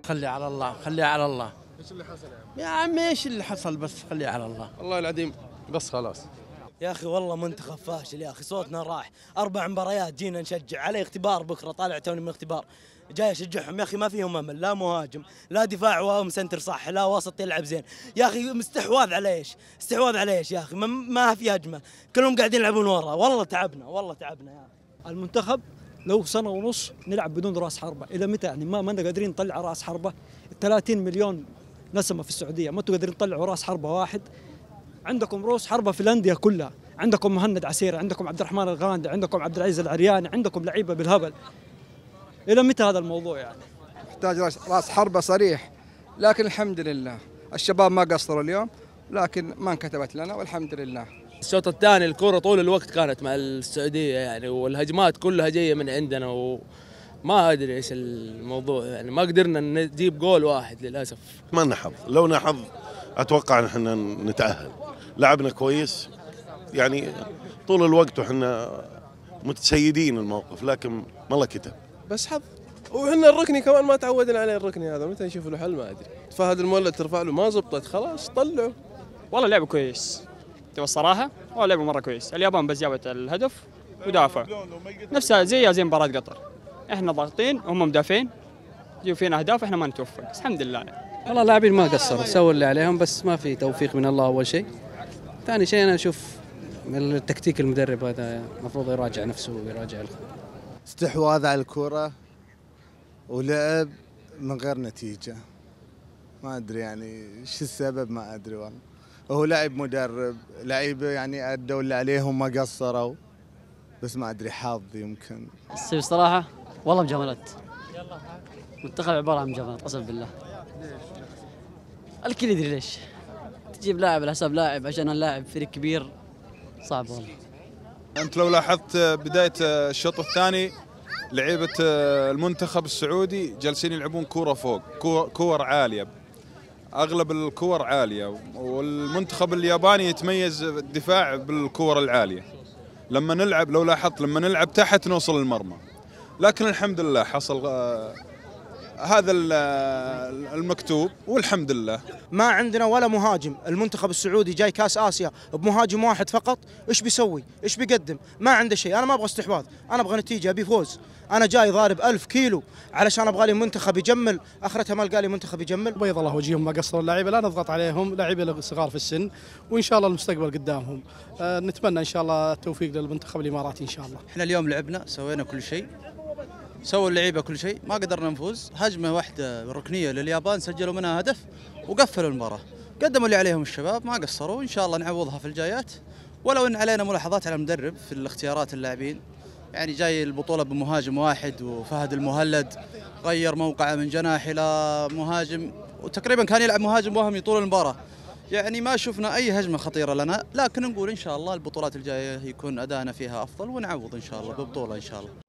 خلي على الله، خلي على الله. ايش اللي حصل يا عم؟ يا عمي ايش اللي حصل، بس خلي على الله. والله العظيم بس خلاص. يا اخي والله منتخب فاشل يا اخي، صوتنا راح. 4 مباريات جينا نشجع علي اختبار بكره، طالع توني من اختبار، جاي اشجعهم يا اخي ما فيهم امل، لا مهاجم، لا دفاع ومسنتر صح، لا وسط يلعب زين. يا اخي مستحواذ على ايش؟ استحواذ على ايش يا اخي؟ ما في هجمة، كلهم قاعدين يلعبون ورا. والله تعبنا، والله تعبنا يا اخي. المنتخب لو سنة ونص نلعب بدون راس حربه، الى متى يعني؟ ما قادرين نطلع راس حربه. 30 مليون نسمه في السعودية، ما انتم قادرين تطلعوا راس حربه واحد. عندكم رؤوس حربه في الاندية كلها، عندكم مهند عسير، عندكم عبد الرحمن الغاندي، عندكم عبد العزيز العرياني، عندكم لعيبة بالهبل. الى متى هذا الموضوع يعني؟ محتاج راس حربه صريح، لكن الحمد لله الشباب ما قصروا اليوم، لكن ما انكتبت لنا والحمد لله. الشوط الثاني الكرة طول الوقت كانت مع السعودية يعني، والهجمات كلها جاية من عندنا، وما أدري إيش الموضوع يعني، ما قدرنا نجيب جول واحد للأسف. ما لنا حظ، لو لنا حظ أتوقع إن احنا نتأهل. لعبنا كويس يعني طول الوقت وحنا متسيدين الموقف، لكن ما الله كتب. بس حظ، وحنا الركني كمان ما تعودنا عليه، الركني هذا متى نشوف له حل ما أدري. فهد المولد ترفع له ما زبطت، خلاص طلعه. والله لعبه كويس تبى الصراحة، والله لعبه مرة كويس. اليابان بس جابت الهدف ودافع، نفسها زي مباراة قطر، احنا ضاغطين وهم مدافعين، يجيبوا فينا اهداف احنا ما نتوفق، بس الحمد لله. والله اللاعبين ما قصروا، سووا اللي عليهم، بس ما في توفيق من الله اول شيء. ثاني شيء انا اشوف التكتيك المدرب هذا المفروض يراجع نفسه ويراجع استحواذ على الكرة ولعب من غير نتيجة، ما ادري يعني شو السبب، ما ادري والله. هو لعب مدرب، لعيبة يعني ادوا اللي عليهم ما قصروا، بس ما ادري حظ يمكن. السبب صراحة والله مجاملات، منتخب عبارة عن مجاملات قسم بالله. الكل يدري ليش تجيب لاعب على حساب لاعب عشان اللاعب فريق كبير، صعب والله. انت لو لاحظت بداية الشوط الثاني لعيبة المنتخب السعودي جالسين يلعبون كورة فوق، كور عالية، اغلب الكور عالية، والمنتخب الياباني يتميز الدفاع بالكور العالية. لما نلعب لو لاحظت لما نلعب تحت نوصل المرمى، لكن الحمد لله حصل هذا المكتوب والحمد لله. ما عندنا ولا مهاجم، المنتخب السعودي جاي كاس اسيا بمهاجم واحد فقط، ايش بيسوي؟ ايش بيقدم؟ ما عنده شيء. انا ما ابغى استحواذ، انا ابغى نتيجة، ابي فوز. انا جاي ضارب 1000 كيلو علشان ابغى لي منتخب يجمل، اخرتها ما لقى لي منتخب يجمل. بيض الله وجيههم، ما قصروا اللعيبة، لا نضغط عليهم، لعيبة صغار في السن، وان شاء الله المستقبل قدامهم. نتمنى ان شاء الله التوفيق للمنتخب الاماراتي ان شاء الله. احنا اليوم لعبنا، سوينا كل شيء، سووا اللعيبة كل شيء، ما قدرنا نفوز. هجمة واحدة ركنيه لليابان سجلوا منها هدف وقفلوا المباراة. قدموا اللي عليهم الشباب ما قصروا، ان شاء الله نعوضها في الجايات. ولو ان علينا ملاحظات على المدرب في الاختيارات اللاعبين، يعني جاي البطولة بمهاجم واحد، وفهد المهلد غير موقعه من جناح الى مهاجم، وتقريبا كان يلعب مهاجم وهمي طول المباراة. يعني ما شفنا اي هجمة خطيرة لنا، لكن نقول ان شاء الله البطولات الجاية يكون ادائنا فيها افضل ونعوض ان شاء الله ببطولة ان شاء الله.